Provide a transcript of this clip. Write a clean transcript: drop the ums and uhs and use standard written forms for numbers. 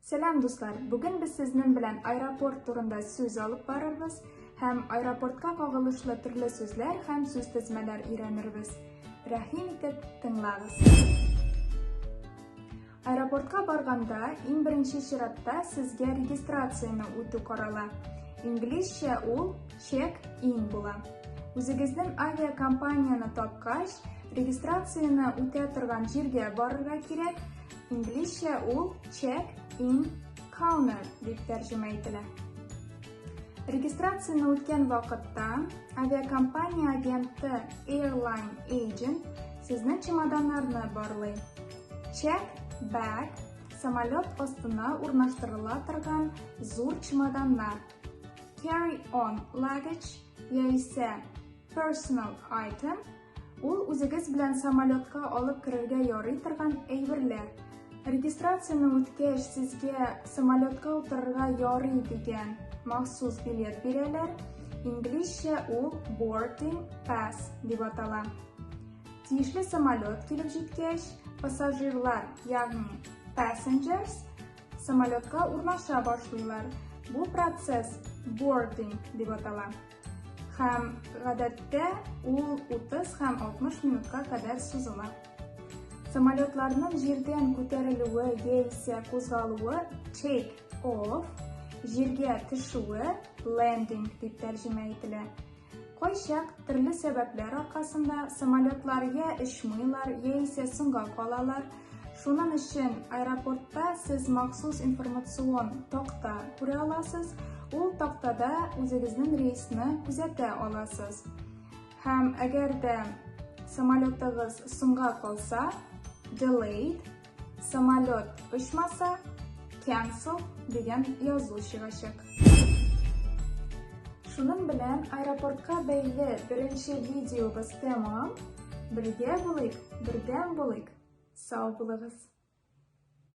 Сәлам, дуслар! Бүген без сезнең белән аэропорт турында сүз алып барырбыз һәм аэропортка кагылышлы төрле сүзләр һәм сүзтезмәләр өйрәнербез. Рәхим итеп тыңлагыз. Аэропортка барганда, иң беренче чиратта сезгә регистрацияне үтү карала. Инглизчә ул check-in була. Үзегезнең авиакомпанияне тапкач, регистрацияне үтә торган җиргә барырга кирәк. Инглизчә ул check-in counter дип тәрҗемә ителә. Регистрацияне үткән вакытта авиакомпания агенты Airline Agent сезнең чемоданнарны барлый. Check bag самолет астына урнаштырыла торган зур чемоданнар. Carry on luggage яисә personal item Ул үзегез белән самолетка алып керергә ярый торган әйберләр. Регистрацияне үткәч, сезгә самолетка утырырга ярый дигән махсус билет бирәләр. Инглизчә ул boarding pass дип атала. Тиешле самолет килеп җиткәч, пассажирлар, ягъни passengers, самолетка урнаша башлыйлар. Бу процесс boarding дип атала. Һәм, гадәттә, ул 30 һәм 60 минутка кадәр сузыла. Самолетларның җирдән күтәрелүе яисә кузгалуы take off, җиргә төшүе landing дип тәрҗемә ителә. Кайчак төрле сәбәпләр аркасында самолетлар я очмыйлар, яисә соңга калалар. Шуның өчен аэропортта сез махсус информацион такта күрә аласыз. Ул тактада үзегезнең рейсны күзәтә аласыз. Һәм әгәр дә самолетыгыз соңга калса, delayed, самолет очмаса, cancel дигән язу чыгачак. Шуның белән аэропортка бәйле беренче видеобыз тәмам. Бергә булыйк, бердәм булыйк. Сау булыгыз!